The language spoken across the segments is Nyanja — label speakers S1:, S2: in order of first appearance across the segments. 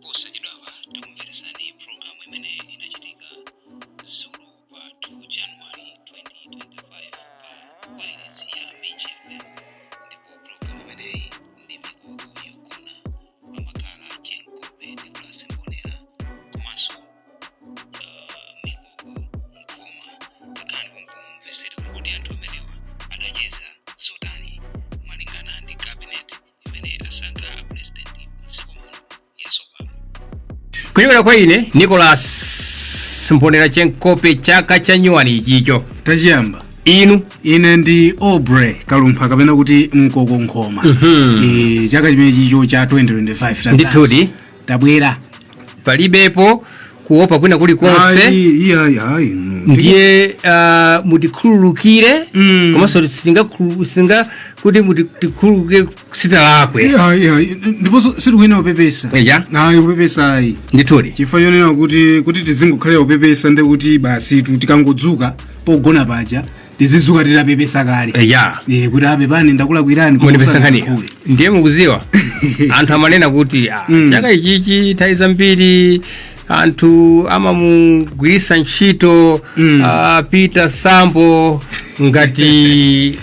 S1: Posachedwapa tikumveresani programu imene inachitika dzulo pa 2 January 2025 pa wireless ya Miji FM, ndipo programu imeneyi ndi Mikoko Yogona. Pamakhala Chenkope Nicholas Mbonera komanso Mikoko Nkhoma. Takhalani pompo mumvesere kuti kodi anthu amenewa adacheza zotani malingana ndi cabinet imene asankha a president mdziko muno yatsopano. Kuchokera kwa ine Nicholas Mbonera Chenkope, chaka cha nyuwani ichicho
S2: tachiyamba.
S1: Inu?
S2: Ine ndi Aubrey Kalumpha kapena kuti Mkoko Nkhoma. Chaka chimene chicho cha 2025 tadzaso.
S1: Ndithudi.
S2: Tabwera.
S1: Palibepo kuopa kwina kulikonse.
S2: Ayi, iya, ayi.
S1: Ndiye mutikhululukire komanso singa kuti mutikhululukire sitalakwe.
S2: Iya, ndiponso sitikuyenera kupepesa. Ayi, kupepesa ayi.
S1: Ndithudi.
S2: Chifukwa chonena kuti tizingokhalira kupepesa, ndi kuti basi tikangodzuka pogona paja tizidzuka titapepesa kale. Kuti apepani, ndakulakwirani, koma
S1: Mundipesa nkhaniyo.
S2: usandiyankhule.
S1: Ndiye mukuziwa, anthu amanena kuti chaka ichichi nthawi zambiri anthu amamugwirisa ntchito Peter Sambo ngati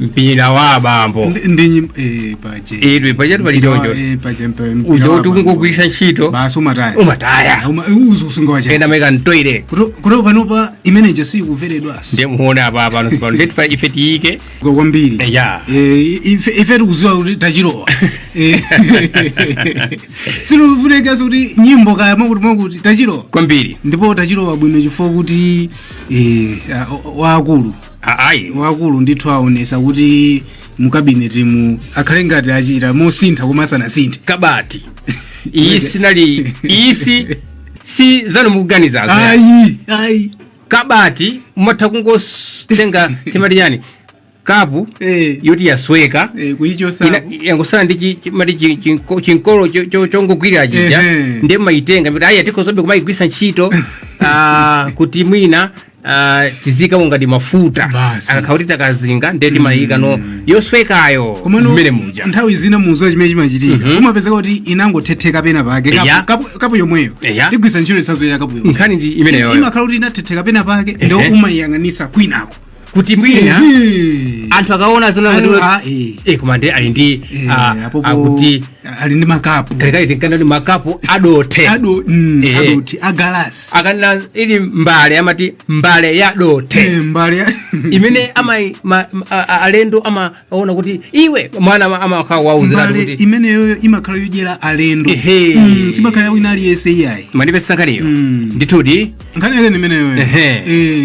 S1: mpira wa abambo.
S2: Ndi paje.
S1: Idwe pachatu pali choncho.
S2: Paje mpira
S1: uja
S2: wa
S1: kuti
S2: abambo.
S1: kungogwirisa ntchito
S2: basi umataya.
S1: Umataya.
S2: Uzu usunga wacha.
S1: Ena maika mtoilet.
S2: Kuti panopa imeneja sikuveredwanso.
S1: Ndiye muone apa pano pano ndeti ife tiyike
S2: kwambiri. Ife tikuziwa kuti tachilowa. Sikufunekanso kuti nyimbo kaya mwakuti mwakuti, tachilowa.
S1: Kwambiri.
S2: Ndipo tachilowa bwino chifukwa kuti waakulu
S1: Ayi.
S2: wakulu ndithu aonesa kuti mukabineti mu akhale ngati achita mosintha koma asanasinthe.
S1: Kabati iyi sinali isi si zanu mukuganizazo.
S2: Ayi.
S1: Kabati umatha kungotenga, timati yani, kapu yoti yasweka.
S2: Kuyichosa.
S1: Yangosala ndi mati chinkolo chongogwirira chija. Ndiye maitenga mati ayi, tikhozobe kumayigwisa ntchito kuti mwina tizikamo ngati mafuta.
S2: Basi.
S1: Akakhala kuti takazinga, ndiye timayika no yoswekayo
S2: komano
S1: mmene muja.
S2: Nthawi zina muzuwa chimene chimachitika, kumapezeka kuti inangothetheka pena pake. Kapu yomweyo. Tigwisa ntchito isazo ya kapu yomweyo.
S1: Nkhani ndi imeneyoyo.
S2: Imakhala kuti inathetheka pena pake, ndio umayiyang'anisa kwinako
S1: kuti mwina anthu akaona zina ngati koma ndi ali ndi
S2: apopo
S1: akuti
S2: ali ndi makapu.
S1: Kalekale tinkana kuti makapu adothe.
S2: Ado adothe agalasi.
S1: Akanena ili mbale amati mbale ya dothe.
S2: Mbale
S1: Imene ama alendo amaona kuti iwe mwana amakhala wauziratu
S2: mbale
S1: kuti
S2: imeneyoyo imakhala yodyera alendo. Simakhala wina aliyense iyayi.
S1: Mandipesa nkhaniyo. Ndithudi.
S2: Nkhani yake ndimeneyoyo.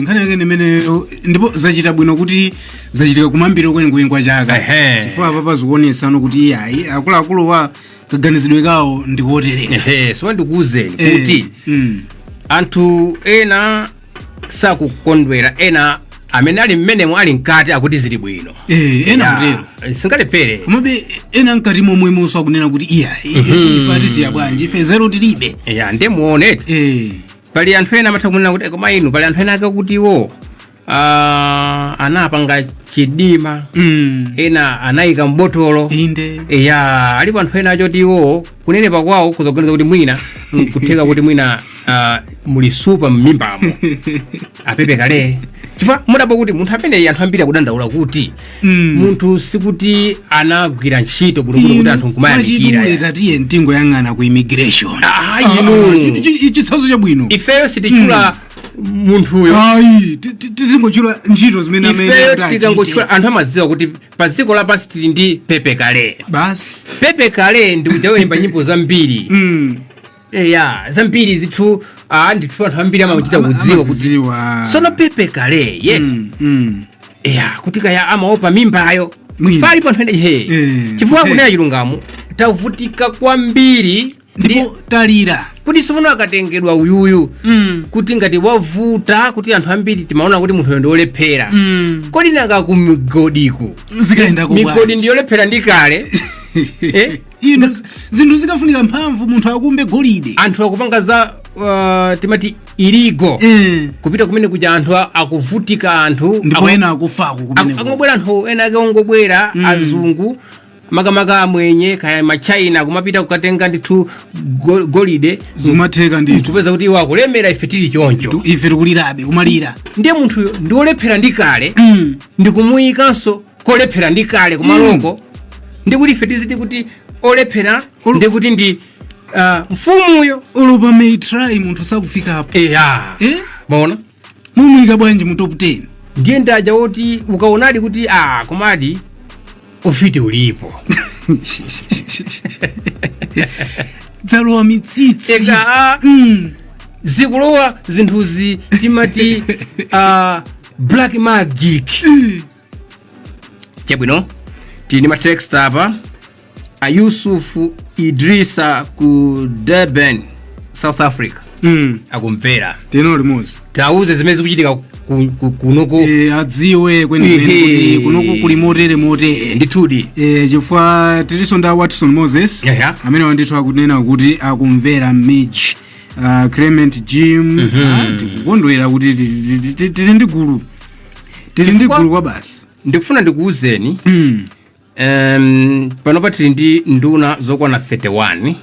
S2: Nkhani yake ndimeneyo, ndipo zachita bwino kuti zachitika kumambiro kwenikweni kwa chaka, chifukwa apa pazikuonesano kuti iyayi, akuluakulu wa kaganizidwe kawo ndikotereka.
S1: Ehe, soma ndikuwuzeni kuti anthu ena sakukondwera, ena amene ali mmenemo ali mkati akuti zili bwino.
S2: Ena
S1: Ya,
S2: kutero.
S1: Singalephere.
S2: Komabe ena mkati momwemonso akunena kuti iyayi, ife atisiya bwanji, ife zero tilibe.
S1: Ya, ndiye muoneti pali anthu ena amatha kunena kuti koma inu, pali anthu ena ake kuti iwo anapanga chidima, ena anayika mbotolo. Ya, alipo anthu ena achoti iwo kunenepa kwawo kuzaganiza kuti mwina nkutheka kuti mwina muli supa m'mimbamo apepe kale, chifukwa mudabo kuti munthu ameneyi anthu ambiri akudandaula kuti munthu sikuti anagwira ntchito bwinobwino kuti anthu nkumayamikira.
S2: Mwachidule, tatiye mtingo yang'ana ku immigration.
S1: Inu.
S2: Chitsanzo chabwino.
S1: Ifeyo sitichula munthuyo.
S2: Ayi, tizingochula ntchito zimene amene
S1: Ifeyo
S2: kuti achite.
S1: tikangochula anthu amadziwa kuti pa dziko lapansi tili ndi Pepe Kale.
S2: Basi.
S1: Pepe Kale ndi uja woyimba nyimbo zambiri. Eya, zambiri zithu, ndithu anthu ambiri amachita kudziwa kuti
S2: Amazidziwa.
S1: Sono Pepe Kale yet eya, kuti kaya amaopa mimbayo.
S2: Mwina.
S1: Palipo anthu ene he chifukwa kunena chilungamo tavutika kwambiri ndi
S2: Ndipo talira.
S1: Kuti somono akatengedwa uyuyu kuti ngati wavuta, kuti anthu ambiri timaona kuti munthuyo ndi wolephera, kodi nanga ku migodiku
S2: Zikayendako
S1: migodi
S2: bwanji?
S1: ndiyolephera ndi kale, eh?
S2: Inu, zinthu zikafunika mphamvu munthu akumbe golide.
S1: Anthu akupanga za timati illegal kupita kumene kuja, anthu akuvutika anthu
S2: Ndipo ena akufako kumeneko.
S1: Akungobwera anthu ena ake ongobwera azungu. Makamaka amwenye kaya machina kumapita kukatenga ndithu golide.
S2: Zimatheka ndithu.
S1: Kupeza kuti iwo akulemera, ife tili choncho.
S2: Ife tikulirabe, kumalira.
S1: Ndiye munthuyo ndi olephera ndi kale, ndikumuyikanso kolephera ndi kale kumaloko, ndikuti ife tiziti kuti olephera, ndikuti ndi mfumuyo.
S2: Olopa may try, munthu sakufikapo.
S1: Eya.
S2: Eh?
S1: Maona?
S2: Mumuyika bwanji mu top 10?
S1: Ndiye ndaja woti ukaonadi kuti komadi ufiti ulipo.
S2: Dzalowa mitsitsi.
S1: Eka. Zikulowa zinthuzi, timati black magic. Chabwino, tili ma text apa. A Yusufu Idrisa ku Durban, South Africa, akumvera.
S2: Tino limodzi.
S1: Tauze zimene zikuchitika kunoko.
S2: Adziwe kwenikweni kuti kunoku kuli motere motere.
S1: Ndithudi.
S2: Chifukwa tilinso nda Watson Moses amene wandithu akunena kuti akumvera Midge, Clement Jim. Tikukondwera kuti tili ndi gulu, tili ndi gulu kwa basi.
S1: Ndikufuna ndikuwuzeni, panopa tili ndi nduna zokwana 31,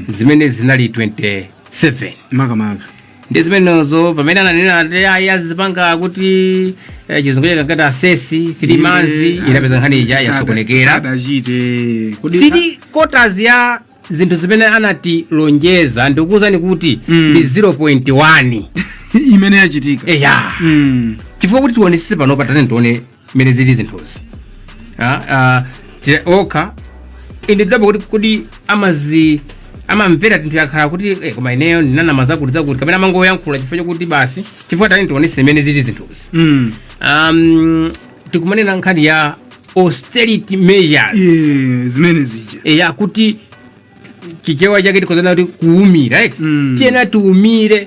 S1: zimene zinali 27.
S2: Makamaka.
S1: Ndi zimenezo pamene ananena ati ayi, azipanga kuti chizungu chake ngati assess 3 months, inapeza nkhani ija yasokonekera.
S2: Sadachite kodi?
S1: Three quarters ya zinthu zimene anatilonjeza, ndikuwuzani kuti ndi 0.1
S2: imene yachitika.
S1: Eya. Chifukwa kuti tionesese panopa, tane tione mmene zili zinthuzi. Okha ine ndidabwa kuti kodi amazi amamvera tinthu yakhala kuti koma ineyo ndinanama zakuti zakuti, kapena amangoyankhula chifukwa chokuti basi. Chifukwa tani tionese mmene zili zinthuzi. Tikumanena nkhani ya austerity measures.
S2: Zimene zija.
S1: Eya, kuti chichewa chake tikozana kuti kuumira, right? Tiyena tiumire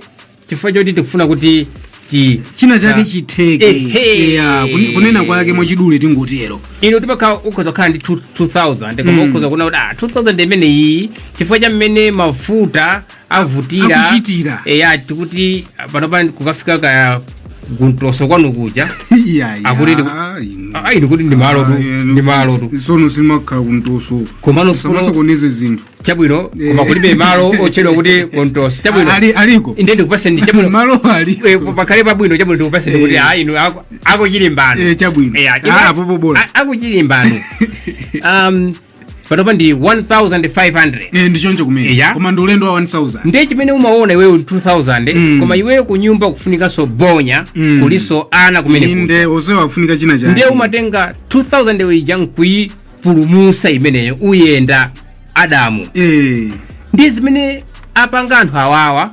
S1: chifukwa choti tikufuna kuti ti
S2: China chake chitheke.
S1: Ehe.
S2: Yeah, kunena kwake mwachidule tingotero.
S1: Ino timakhala ukhoza kukhala ndi 2000, koma ukhoza kuona kuti 2000 imene iyi, chifukwa cha mmene mafuta avutira,
S2: Akuchitira.
S1: Eya, tikuti panopa kukafika kaya kuntoso kwanu kuja.
S2: Iya.
S1: Akuti inu kuti ndi malo tu, ndi malo tu.
S2: Sono simakhala kuntoso.
S1: Komano
S2: samasokoneze zinthu.
S1: Chabwino, koma kulibe malo otchedwa kuti kuntoso, chabwino.
S2: Aliko.
S1: Inde ndikupaseni, chabwino.
S2: Malo aliko.
S1: Pakhale pabwino, chabwino, ndikupaseni kuti inu akuchilimbano.
S2: Chabwino. Apopo bora.
S1: Akuchilimbano panopa ndi 1500.
S2: Ndi choncho kumene. Koma ndi ulendo wa 1000.
S1: Ndiye chimene umaona iweyo 2000, koma iweyo kunyumba kufunikanso bonya, kuliso ana kumene kuja.
S2: Inde, onsewa afunika china chake.
S1: Ndiye umatenga 2000 ija nkuyipulumusa imeneyo, uyenda adamu. Ndiye zimene apanga anthu awawa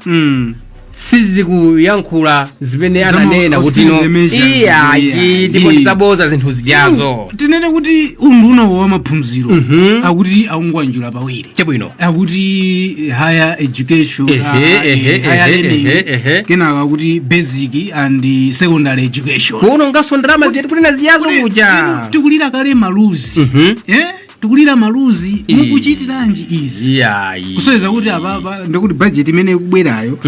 S1: sizikuyankhula zimene
S2: Zama
S1: ananena kuti no
S2: austerity measures,
S1: iyayi, ndipo tizaboza zinthu zijazo.
S2: Tinene kuti unduna wa maphunziro akuti aungwanjula pawiri.
S1: Chabwino.
S2: Akuti higher education, higher learning, kenaka akuti basic and secondary education.
S1: Kuononganso ndalama zetu kunena ziyazo kuja.
S2: Inu, tikulira kale maluzi. Tikulira maluzi, mukuchitiranji izi?
S1: Iyayi.
S2: Kusonyeza kuti apapa ndikuti budget imene ikubwerayo,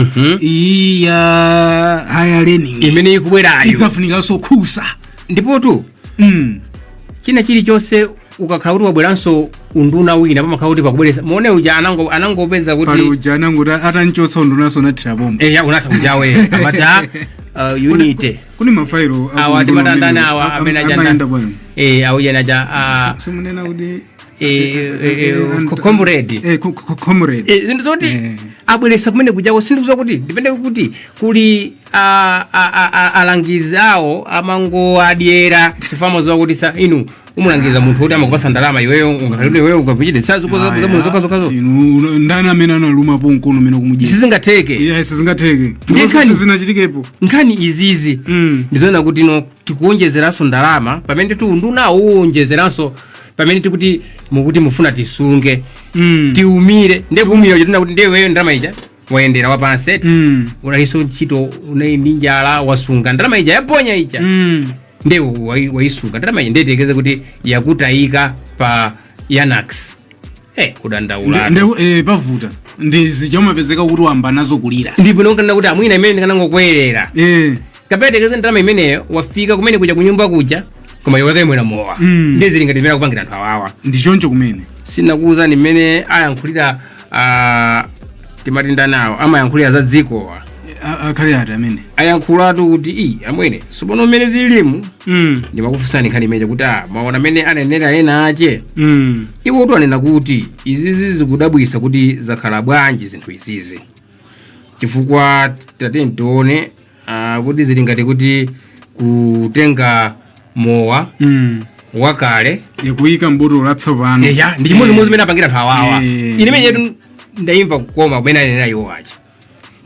S2: iyi ya higher learning
S1: imene ikubwerayo,
S2: idzafunikanso khusa.
S1: Ndipotu china chilichonse ukakhala kuti wabweranso unduna wina, pamakhala kuti pakubweresa muone uja anangopeza
S2: Pali
S1: kuti
S2: uja anangoti atanchotsa undunaso unathira pomwe.
S1: Eya, unatha kujawe amati unity.
S2: Kuni mafailo.
S1: Awa timatandani awa amene
S2: amayenda
S1: ajanda
S2: bwanji?
S1: Auja naja
S2: Simunena kuti
S1: comrade.
S2: Comrade.
S1: Zinthu zoti abweresa kumene kujako, sindikuziwa kuti ndipende kuti kuli alangizi awo amango adyera, chifukwa amaziwa kuti sa inu umulangiza munthu kuti amakupasa ndalama, iweyo ungakhale iweyo ukakuchite sazokozamuno zokhazokazo.
S2: Inu, ndani amene analumapo mkono umene kumudyesa?
S1: Sizingatheke.
S2: Iya, sizingatheke.
S1: Ndiye
S2: Sizinachitikepo.
S1: Nkhani izizi ndizoona kuti no tikuonjezeranso ndalama pamene tiundunawo uwonjezeranso, pamene tikuti mukuti mufuna tisunge, tiumire. Ndiye kuumira uja tina kuti ndiye iweyo ndalama ija wayendera wapansi eti, unalinso ntchito, unali ndi njala, wasunga ndalama ija yaponya ija. Ndiye wayisunga ndalama ija, ndiye tiyekeze kuti yakutayika pa yanax, kudandaula.
S2: Pavuta, ndi zija umapezeka kuti wamba nazo kulira.
S1: Ndipo nonkanena kuti amwina imene ndikanangokwerera, kapena tekeze ndalama imeneyo wafika kumene kuja kunyumba kuja. Koma iwe kaimwera mowa. Ndiye zili ngati zimene akupangira anthu awawa.
S2: Ndi choncho kumene.
S1: Sinakuwuzani mmene ayankhulira, timati ndanawo amayankhulira za dzikowa?
S2: Akhale ati amene?
S1: Ayankhulatu kuti, i amwene, sopano mmene zilimu, ndimakufunsani nkhani imeneja kuti maona amene anenera ena ache. Iwo tu anena kuti izizi zikudabwisa kuti zakhala bwanji zinthu izizi, chifukwa tate tione kuti zili ngati kuti kutenga mowa wakale
S2: Kuyika mbotolo latsopano.
S1: Eya, ndi chimodzimodzi zimene apangira anthu awawa. Ine menetu ndayimva kukoma kumene anenera iwo aja,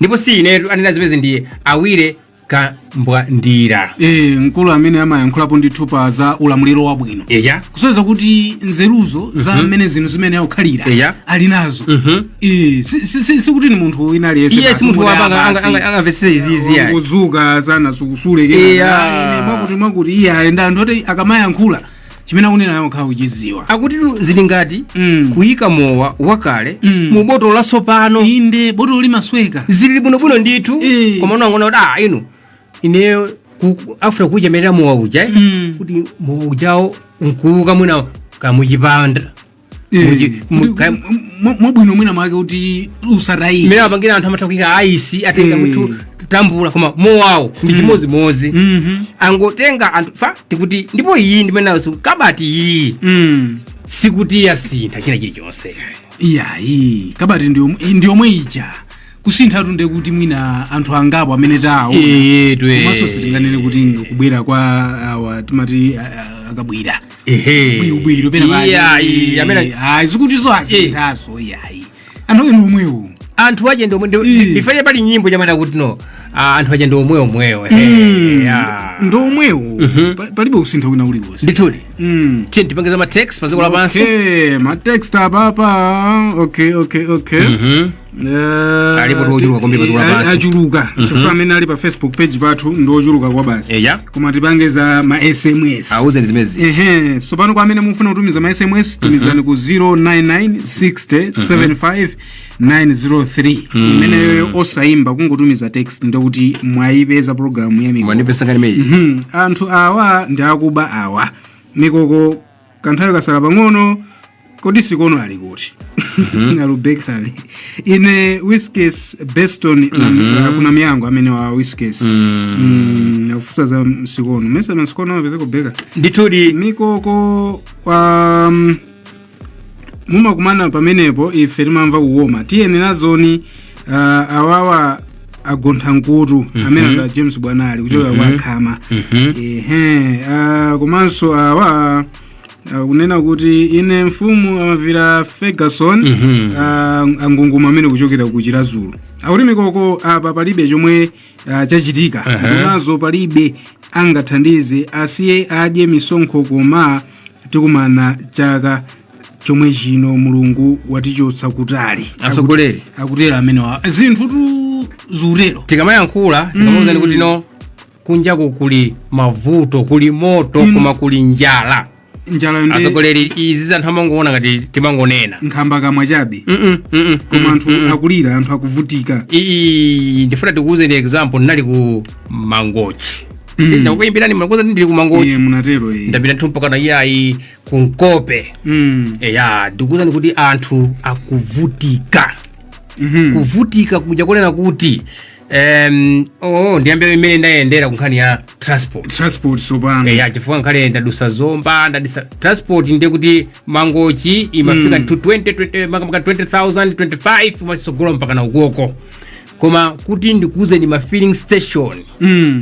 S1: ndipo si inetu anena zimene, ndi awire Kambwandira.
S2: Mkulu amene amayankhulapo ndithu pa za ulamuliro wabwino, kusonyeza kuti nzeruzo za mmene zinthu zimene akukhalira ali nazo. Sikuti ni munthu wina aliyense.
S1: Iye
S2: basi,
S1: si munthu
S2: ngoti
S1: wamba
S2: abasi,
S1: angamvetsese izizi ayi.
S2: Ngozuka sana sukusule. Mwakuti mwakuti iye ayenda, anthu oti akamayankhula chimene akunena nayo khala kuchidziwa.
S1: Akuti zili ngati kuyika mowa wakale mu botolo latsopano.
S2: Inde, botolo limasweka.
S1: Zili bwinobwino ndithu, koma unangona kuti inu ineyo afuna kuchemerera mowa uja, kuti mowa ujawo nkuuka mwina kamuchipanda.
S2: Kuti mwabwino mwina mwake kuti usatayike.
S1: Mmene apangira anthu amatha kuyika aisi, atenga munthu tambula, koma mowawo ndi chimodzimodzi. Angotenga anthu fa tikuti, ndipo iyi ndimenayo kabati iyi, sikuti yasintha china chilichonse.
S2: Iyayi, kabati ndiyomwe ija. Kusinthatu nde kuti mwina anthu angapo amene tawo.
S1: Eyetwe.
S2: Komanso sitinganene kuti kubwera kwa awa timati akabwira bwirobwiro pena.
S1: Iyayi, amene
S2: ayi, sikuti so asinthaso, iyayi, anthu enu omwewo.
S1: Anthu aje ndi omwe ndifanye pali nyimbo chamene kuti no, anthu aje ndi omwe omwewo.
S2: Ndi omwewo. Palibe kusintha wina uliwonse.
S1: Ndithudi. Tiye tipangiza ma text pa dziko lapansi.
S2: Okay, ma text apapa, okay.
S1: Alipo tu ochuluka kwambiri pa dziko lapansi.
S2: Achuluka chifukwa amene ali pa Facebook page pathu ndi ochuluka kwa basi. Koma tipange za ma SMS.
S1: Auzeni zimezi.
S2: Ehe, so pano kwa amene mufuna kutumiza ma SMS, tumizani ku 099 60 75 903. Imeneyo osayimba, kungotumiza text, ndikuti mwayipeza programu ya Mikoko.
S1: Mwandipesa nkhani imeyi.
S2: Anthu awa ndi akuba awa. Mikoko, kanthawi kasala pang'ono, kodi sikono ali kuti alubekali? Ine Whiskes Beston kuna miyango amene wa Whiskes akufunsa za sikono, mesa masikono amapeza kubeka.
S1: Ndithudi.
S2: Mikoko, mumakumana pamenepo, ife timamva kuwoma. Tiyeni nazoni, awawa agontha nkutu amene anda James Bwanali kuchokera kwa Khama. Ehe, komanso awa kunena kuti ine mfumu amavira Ferguson, angunguma amene kuchokera ku Chirazulu, akuti Mikoko, apa palibe chomwe chachitika. Nazo palibe angathandize, asiye adye misonkho, koma tikumana chaka chomwe chino, Mulungu watichotsa kutali.
S1: Atsogoleri.
S2: Akutero amenewa, zinthu tu zutero.
S1: Tikamayankhula tikamauzani kuti no, kunjaku kuli mavuto, kuli moto, koma kuli njala.
S2: Njala ndi
S1: Atsogoleri, izi anthu amangoona ngati timangonena.
S2: Nkhamba kamwa chabe. Koma anthu akulira, anthu akuvutika.
S1: Iyi ndifuna tikuuzeni example, ndinali ku Mangochi. Ndakuyimbirani makuza ndili ku Mangochi.
S2: Munatero.
S1: Ndapita nthu mpaka na iyayi ku Nkope. Eya, ndikuuzani kuti anthu akuvutika. Kuvutika kuja kunena kuti oh, ndiyambe imene ndayendera ku nkhani ya transport.
S2: Transport sopano.
S1: Eya, chifukwa nkhale ndadusa Zomba, ndadisa transport, ndiye kuti Mangochi imafika to 20 20 makamaka 20,000 25 masogolo mpaka na ukoko, koma kuti ndikuuzeni ma filling station.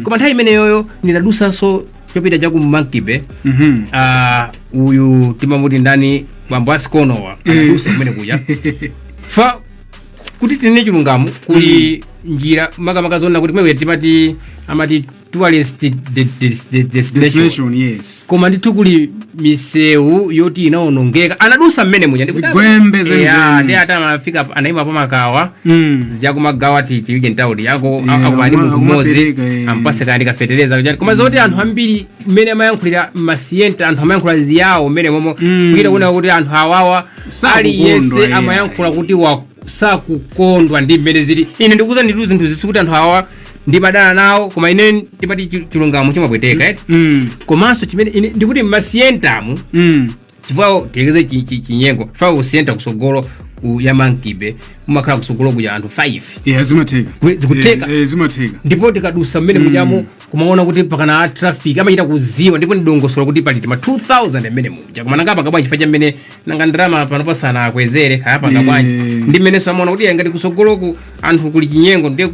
S1: Koma nthawi imeneyoyo ndinadusanso chopita chaku Monkey Bay. Uyu timamuti ndani, bambo asikonowa, anadusa kumene kuja fa kuti tinene chilungamo, kuli njira makamaka zona kuti kumene kuja timati amati tourist destination.
S2: Destination, yes.
S1: Koma ndithu kuli misewu yoti inawonongeka, anadusa mmene muja.
S2: Zigwembe zenizeni.
S1: Ndi ati amafika anayima pa Makawa, ziyakumagawa tiuje ntawuli yako, akumani munthu mmodzi
S2: akumapereka,
S1: ampase kandi kafetereza kuchani. Koma zoti anthu ambiri mmene amayankhulira masiyenta, anthu amayankhula ziyawo mmene momo, kuita kuona kuti anthu awawa
S2: Sakukondwa,
S1: aliyense amayankhula kuti wa sakukondwa ndi mmene zili. Ine ndikuza nditu zinthu zisi kuti anthu awa Ndimadana nawo, koma ine ndimati chilungamo chimapweteka, eti? Komanso chimene ine ndikuti mmasiyentamu, chifukwa tiyekeze chinyengo, chifukwa kusiyenta kusogolo ya Monkey Bay mumakhala kusogolo kuja anthu 5.
S2: Yeah, zimatheka.
S1: Zikutheka.
S2: Zimatheka.
S1: Ndipo tikadusa mmene mujamo kumaona kuti pakana a traffic amachita kuziwa, ndipo ndidongosolo kuti pali tima 2000 mmene muja. Koma nanga panga bwanji? Chifukwa cha mmene nanga ndalama pano pasana akwezere, kaya panga bwanji? Ndi mmenenso amaona kuti ngati kusogoloku anthu kuli chinyengo, ndiye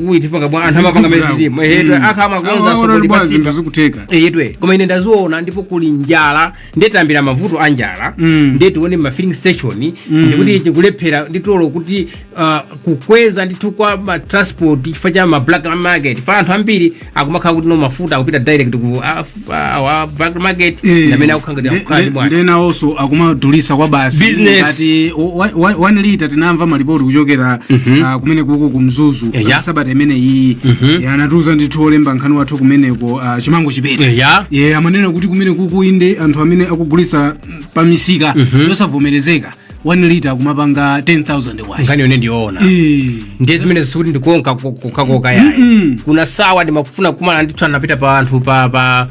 S1: kuti panga bwanji? Anthu amapanga mmene zilimo, ehe, akha amakonza sogoli
S2: Zinthu
S1: pasipa
S2: zikutheka.
S1: Eyetwe, koma ine ndaziona, ndipo kuli njala, ndiye tayambira mavuto a njala. Ndiye tione ma filling station, ndikuti chikulephera nditolo kuti kukweza ndithu kwa ma transport chifukwa cha ma black market, chifukwa anthu ambiri akumakhala kuti no, mafuta akupita direct ku black market, ndamene akukhala ngati akukhala ndi mwana.
S2: Ndenawonso akumadulisa kwa basi.
S1: Business.
S2: Ngati 1 liter, tinamva malipoti kuchokera kumene kuku kumzuzu sabata imene iyi. Anatiuza ndithu olemba nkhani wathu kumeneko, Chimango Chipeta. Ye, amanena kuti kumene kuku inde anthu amene akugulisa pamisika yosavomerezeka, 1 liter akumapanga 10,000 kwacha.
S1: Nkhani yone ndiyoona. Ndiye zimene zikuti ndikonka kukakoka yayi, kuna sawa ndimakufuna kumana ndithu, anapita pa anthu pa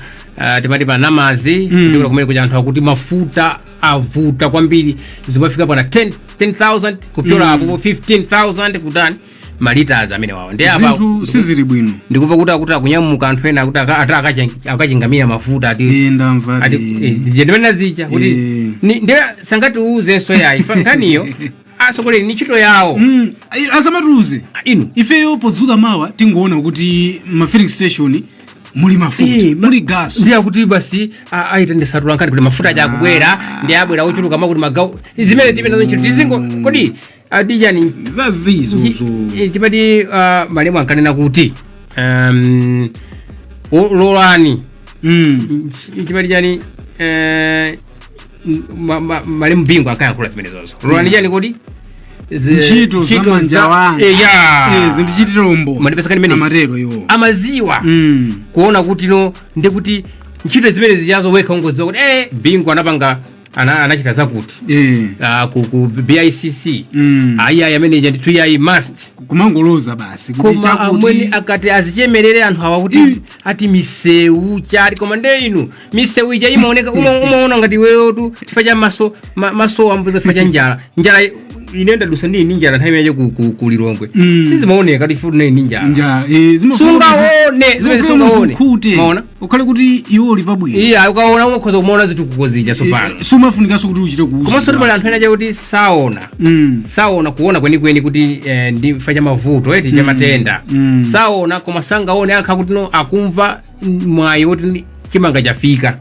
S1: timati pa namazi, ndikuona kumene kuja anthu akuti mafuta avuta kwambiri, zimafika pana 10 10,000 kupyola apo 15,000 kutani ma litres amene wawa. Ndiye apa
S2: Zinthu sizili bwino.
S1: Ndikumva kuti akuti akunyamuka anthu ena akuti akachingamira mafuta ati.
S2: Ndamva.
S1: Ati ndimene zija kuti ndiye sangatiuzenso yayi. Nkhaniyo asokoleni ni ntchito yawo.
S2: Asamatiuze.
S1: Inu.
S2: Ifeyo podzuka mawa tingoona kuti ma filling station muli mafuta, muli gas.
S1: Ndiye akuti basi aita ndisatula nkhani kuti mafuta aja akubwera, ndi abwera ochuluka, makuti magawo zimene tibe nazo ntchito tizingo kodi atijani?
S2: Zazizozo.
S1: Timati malemu ankanena kuti lolani timati chani, malemu Bingu ankayankhula zimene zozo, lolani chani kodi?
S2: Ntchito za manja wanga.
S1: Ya.
S2: Zindichitira umboni.
S1: Mandipesa kani imeneyi?
S2: Amatero iwo.
S1: Amaziwa kuona kuti no, ndikuti ntchito zimene zijazo wekha ungodziwa kuti Bingu anapanga anachita zakuti ku BICC. Ayi ayi, amene ija ndithu yayi must.
S2: Kumangoloza basi kuti
S1: Koma
S2: chakuti
S1: amweni akati azichemerere anthu awa kuti ati misewu chali, koma nde inu misewu ija imaoneka, umaona ngati iweyotu chifukwa cha maso maso ambuza chifukwa cha njala. Njala ine ndadusa ndini njala nthawi imeneyo ku Lilongwe. Sizimaoneka kuti futi ndi njala.
S2: Njala
S1: Sungaone zimene sungaone.
S2: Khute.
S1: Maona?
S2: Ukhale kuti iwo uli pabwino.
S1: Iya, ukaona umakhoza kumaona zitukuko zija sopano.
S2: Sumafunikanso kuti uchite kuuza.
S1: Komanso tipali anthu ena chakuti saona, saona kuona kwenikweni kuti ndi chifukwa cha mavuto eti cha matenda. Saona, koma sangaone akha kuti no, akumva mwayi woti chimanga chafika.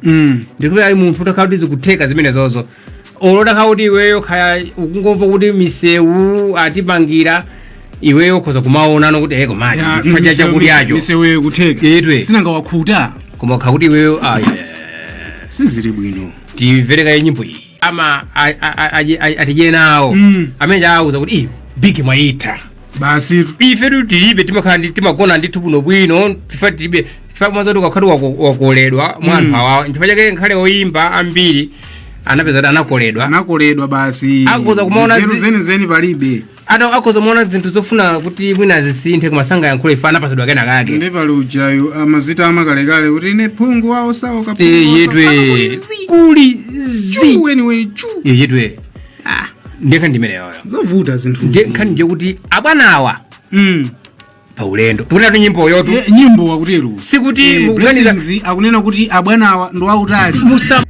S1: Ndikuti ali munthu utakhala kuti zikutheka zimene zozo, olo utakhala kuti iweyo khaya ukungomva kuti misewu atipangira, iweyo ukhoza kumaonano kuti eko maji chifukwa cha chakudyacho.
S2: Misewu kutheka.
S1: Itwe.
S2: Sinanga wakhuta.
S1: Koma ukha kuti iweyo aya.
S2: Sizili bwino.
S1: Timvereka nyimbo iyi ama atidye nawo amene auza kuti "Ih, big mwayitha."
S2: Basi.
S1: Ife tu tilibe, timakhala timagona ndithu bwino bwino, tifa tilibe, tifa mazoti ukakhati wakoledwa mwa anthu awawa. Nchifukwa chake nkhale oyimba ambiri anapeza kuti anakoledwa.
S2: Anakoledwa basi.
S1: Akhoza kumaona
S2: Nzeru zenizeni palibe.
S1: Ata akhoza kumaona zinthu zofuna kuti mwina zisinthe, koma sangayankhule ife anapasidwa kena kake.
S2: Ndi pali ujayu amazita amakalekale kuti ine phungu wawo saoka.
S1: Yetwe kuli zi.
S2: Weniweni chu.
S1: Yetwe, ndiye ndimeneyoyo.
S2: Zovuta zinthu.
S1: Ndiye nkhani ndiye kuti abwanawa pa ulendo tikunena tu nyimbo yotu.
S2: Nyimbo wakutero.
S1: Sikuti mukuganiza
S2: Blessings akunena kuti abwanawa ndi wautali.
S1: Musa.